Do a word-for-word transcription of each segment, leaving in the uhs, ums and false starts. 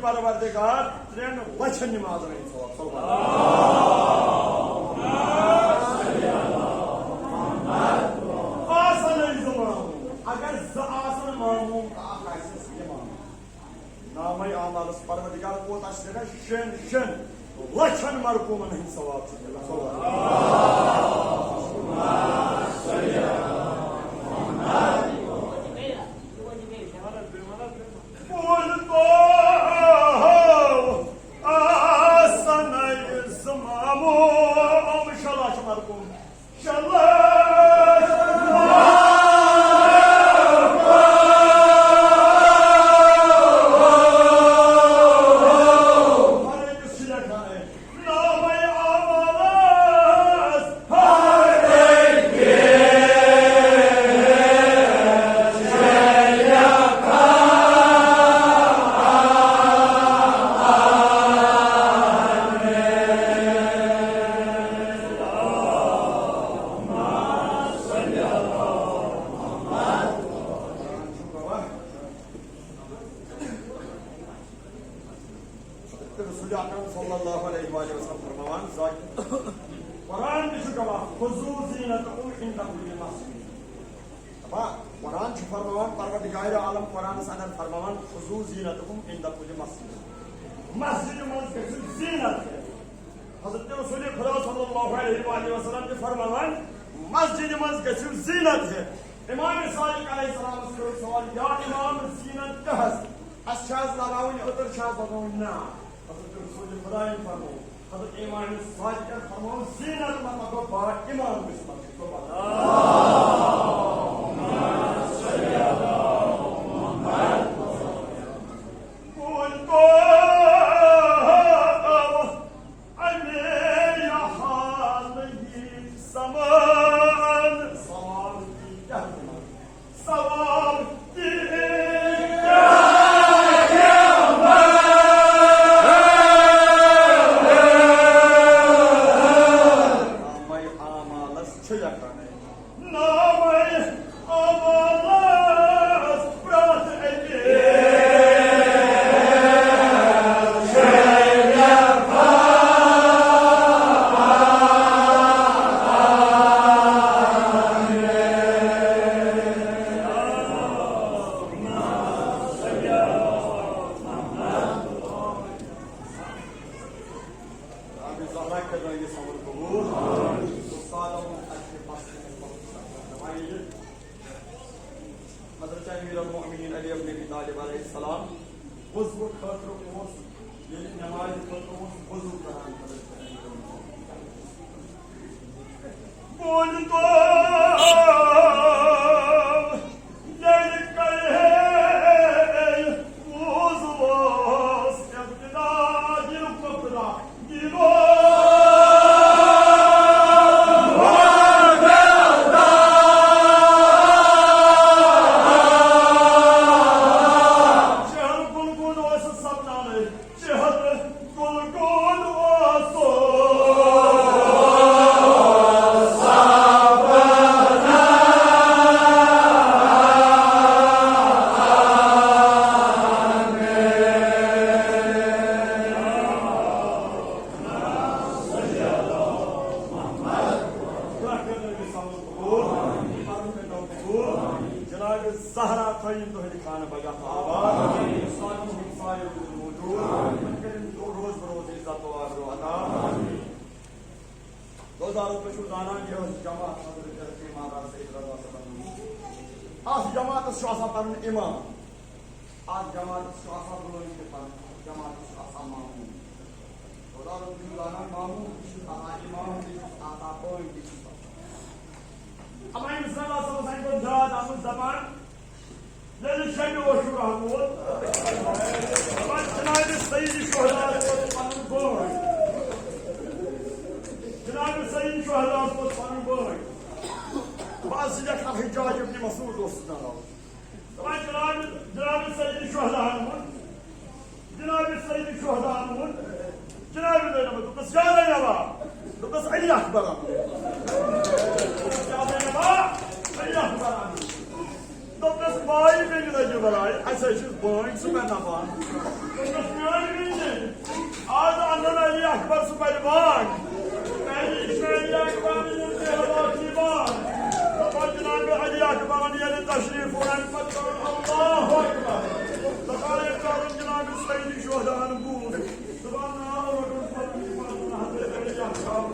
پروردگار ترٛٮ۪ن لچھن نمازن ہٕنٛدۍ ثواب۔ صلی اللہ۔ آسن ٲسۍ زٕ ماموم، اگر زٕ آسن ماموم تہٕ اکھ آسٮ۪س امام۔ نامہ اعمالس پروردگار کوتاہ چھُ دِوان؟ شٮ۪ن، شٮ۪ن لچھن مرقومن ہٕنٛدۍ ثواب چھُ دِوان۔ صلی اللہ۔ بوٗزتو آسن ٲسۍ زٕ ماموم، شےٚ لچھ مرقوم۔ شےٚ لچھ۔ ہر أکِس چھِ لیکھان۔ نامہ اعمالس ہر أکِس۔ تہٕ رسول اکرم صلی اللہ علیہ وآلہ وسلم فرماوان، ذاکر قرآن تہِ چھُ گواہ، "خذوا زینتکم عند کل مسجد۔" دپان، قرآن چھُ فرماوان، پروردگار عالم قرآنس اندر فرماوان، "خذوا زینتکم عند کل مسجد۔" مسجد منٛز گژھِ زینت۔ حضرت رسول خدا صلی اللہ علیہ وآلہ وسلم تہِ فرماوان، مسجد منٛز گژھِ زینت۔ امام صادق علیہ السلام کٔر سوال، "یا امام، زینت کیٛاہ حظ؟ اَسہِ چھا حظ لگاوٕنۍ عطر، چھا حظ لگاوٕنۍ نار؟" حضرت رسول خدایَن فرموو، حضرت امام صادقن فرموو، "زینت مطلب گوٚو با امام گژھِ مسجد۔" سبحان اللہ۔ کُن تو اَمے حالٕے سمان۔ سوال کیٛاہ چھُ؟ سوال کیٛاہ چھُ؟ نامہ اعمالس چھُ لیکھان۔ نامہ اعمالس پرٛٮ۪تھ أکِس رب زہرا کٔرِنو یہِ سون قبول۔ استادو ووٚن اَسہِ کہِ بس کٔرِو۔ حضرت امیر المؤمنین علی ابن ابی طالب علیہ السلام وضو خٲطرٕ اوس، ییٚلہِ نمازِ خٲطرٕ اوس وضو کران حضرت امیر المؤمنین۔ بوٗزتو ییٚلہِ کَرِ ہے وضوٗوَس ابتدا، دِنُک ابتدا، دِنُک۔ چہرٕ گُلگُل اوس سپدان۔ چہرٕ گُلگُل اوسُس سپدان۔ جناب زہرا تھٲیِن تُہٕنٛدِ خانہٕ بجا آباد۔ سانہِ ہمسایہِ روٗدۍ موٗجوٗد۔ وۄنۍ کٔرِن روز بروز عزت و آبرو عطا۔ دوستو، تُہۍ چھِو زانان، یہِ ٲس جماعت حضرت جلسے ماتا سید رضا صٲبن ہٕنٛز۔ اَتھ جماعتس چھُ آسان پنُن امام۔ اَتھ جماعتس چھُ آسان بٲے تہِ پنُن، اَتھ جماعتس چھُ آسان ماموٗم۔ دوستو، تُہۍ چھِو زانان، ماموٗم تہِ چھُ آسان، امام تہِ چھُ آسان، بٲے تہِ چھُ آسان۔ اما ییٚمِس رضا صٲبس اَمہِ دۄہ یاد آمُت دپان، ییٚلہِ شبِ عاشورہ ووت، دپان جناب سید شہداہس ووت پنُن بٲے۔ جناب سید شہداہس ووت پنُن بٲے۔ بہٕ حظ چھُس لیکھان حجاج ابن مسعود اوسُس ناو۔ دپان جناب، جناب سید شہداہن ووٚن، جناب سید شہداہن ووٚن، جناب زینب، دوٚپنس، یا زینبا، دوٚپنس، علی اکبر آمُت۔ دوٚپنس، یا زینبا، علی اکبر آمُت۔ دوٚپنس، بایہِ بیٚنہِ لٔجِو لڑایہِ، اَسہِ حظ چھُس بٲے، ژٕ کَر نہ پان۔ دوٚپنس، میٛٲنۍ صُبحٲے بانگ۔ میری شٲعری اکبر ییٚلہِ تہِ حضرت یِوان۔ دَپان جناب علی اکبرن ییٚلہِ تشریف اوٚن، اَمہِ پتہٕ کرُن اللہ اکبر۔ دَپان ییٚلہِ کرُن جناب سید شہداہن بوٗز۔ دَپان ناو روٚٹُن پتہٕ حضرت علی اکبر۔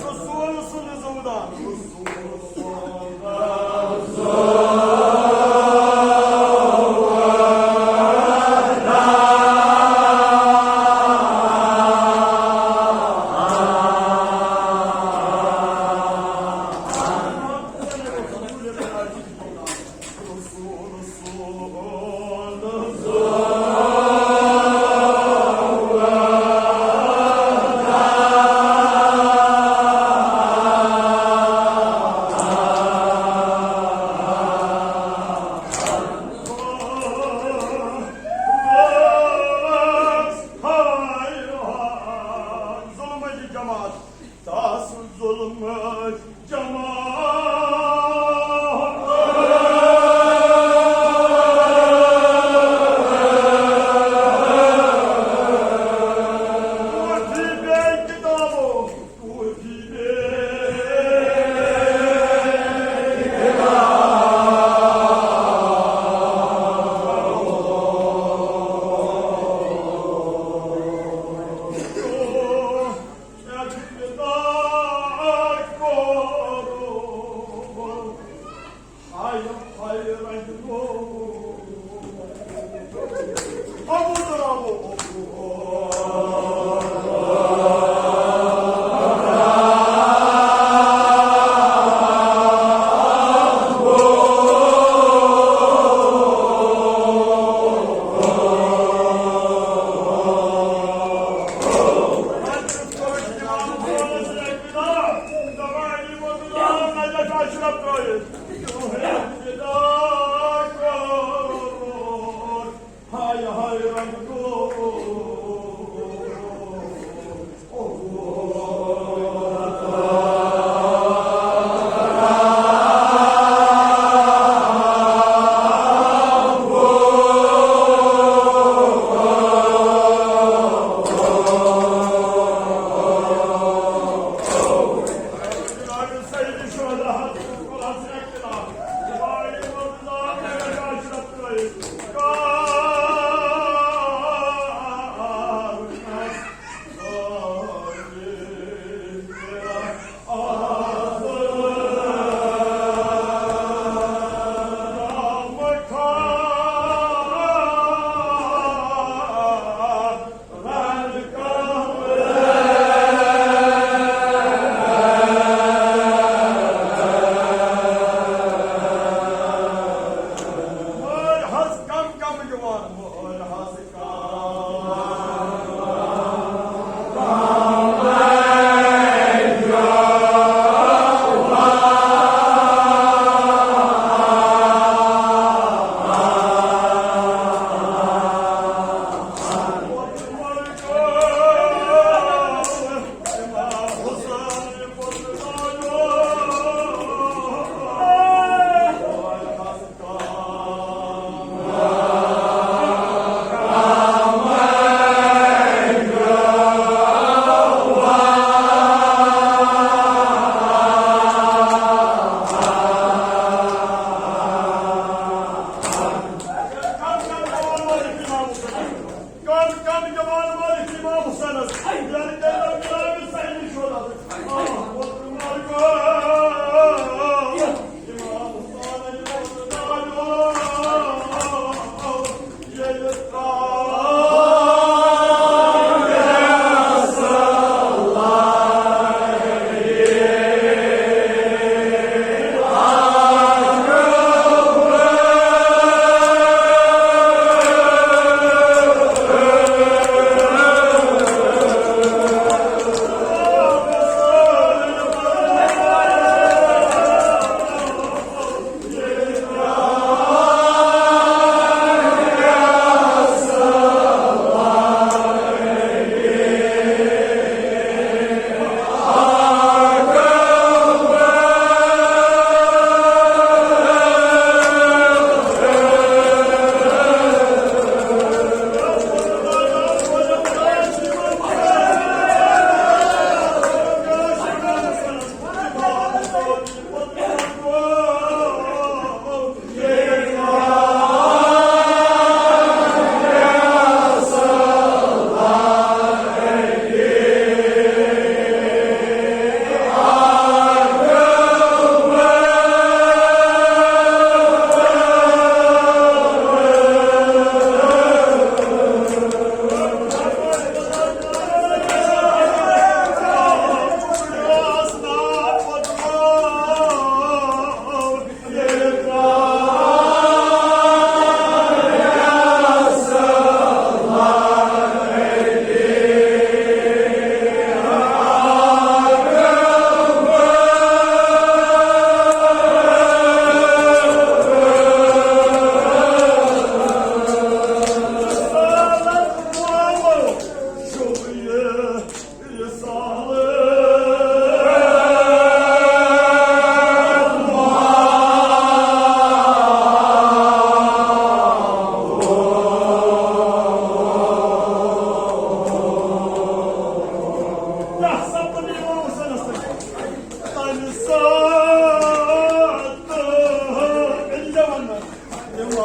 رسول سُنٛد زُمدان۔ ظلمٕچ جماعت، تس ظلمٕچ جماعت۔ وۄتھی بیٚیہِ کتابو، وۄتھی بیٚیہِ کتابو۔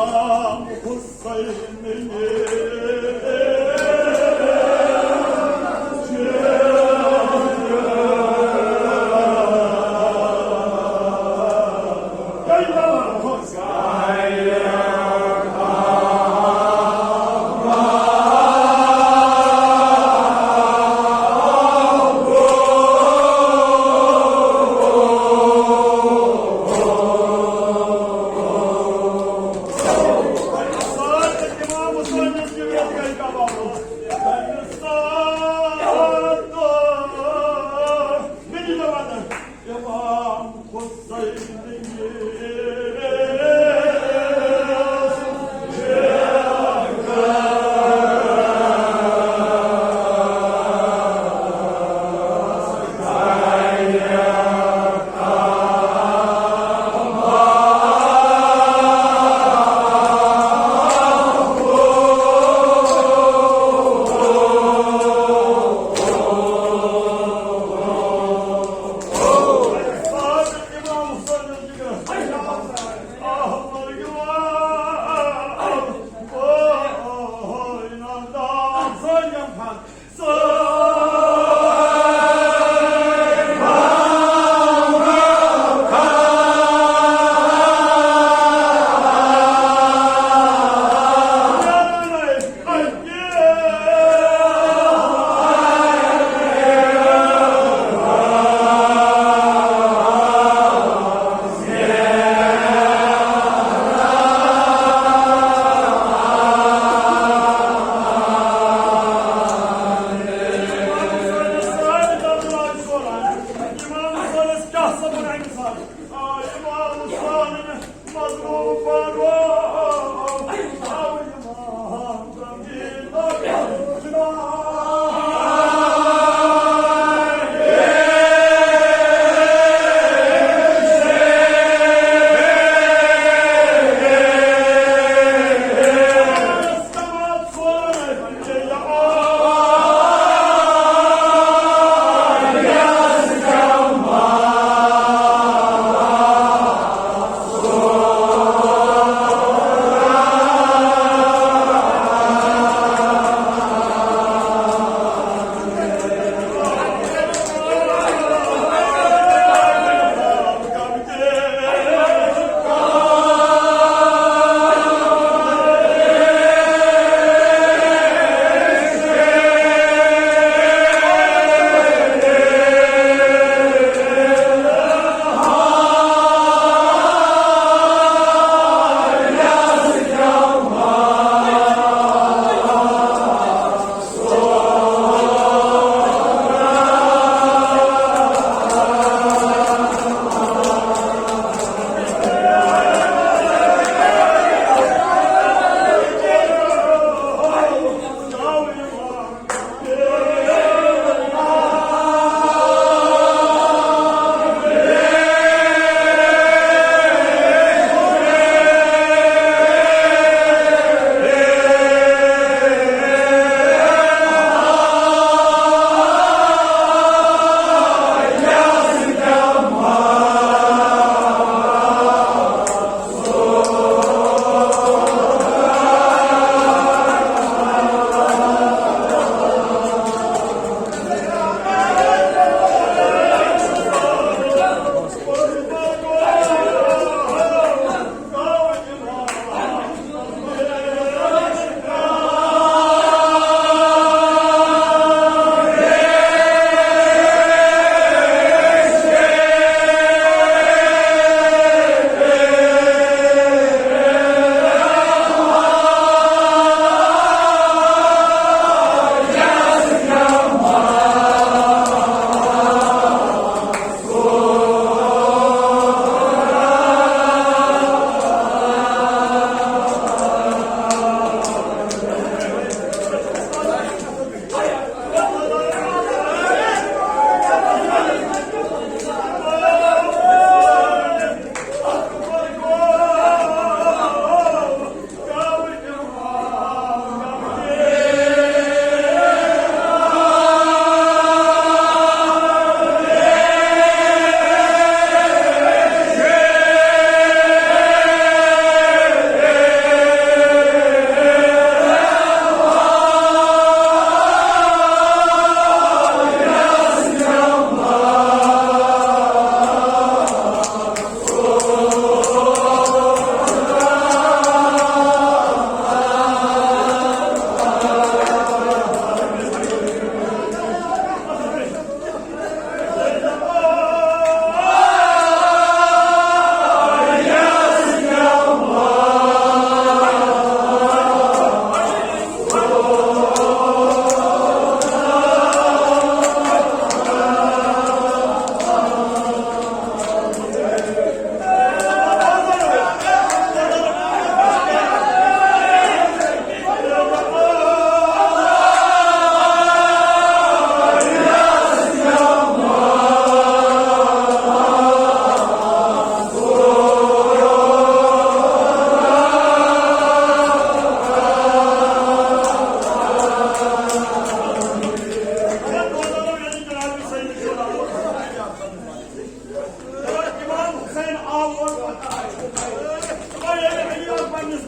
امام حسین۔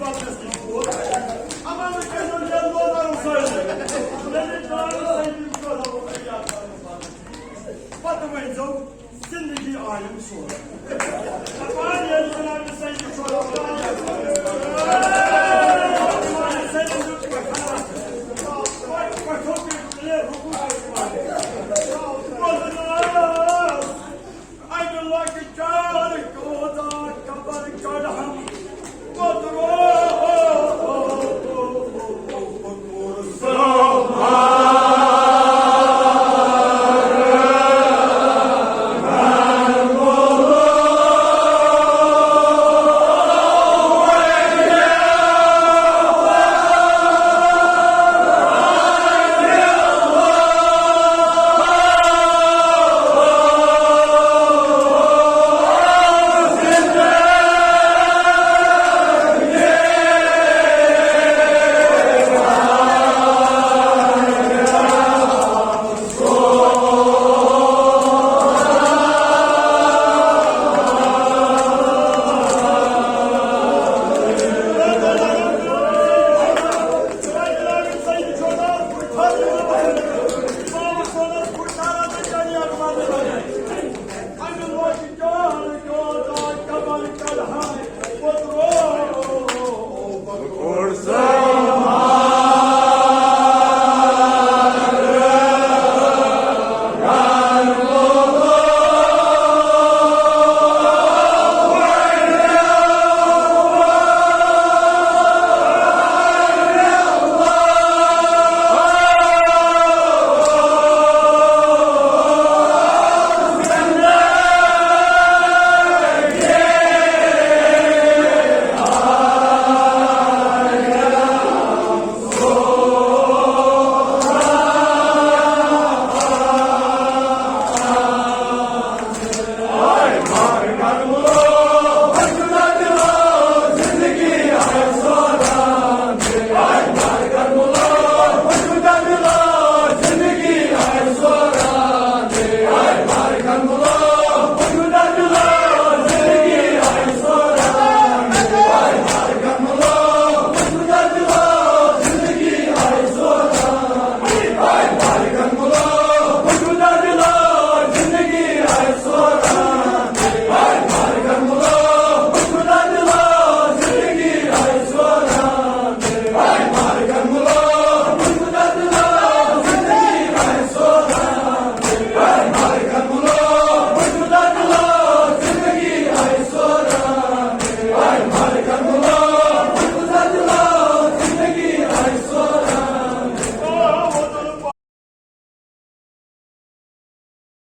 پتہٕ نِش ووت۔ اما مےٚ کٔرۍزیو جلد وارٕ سٲری۔ مےٚ گٔے جان سۭتۍ۔ پتہٕ ؤنۍزیو زندگی آیم سورُے۔ دپان ییٚلہِ جناب سید چھُ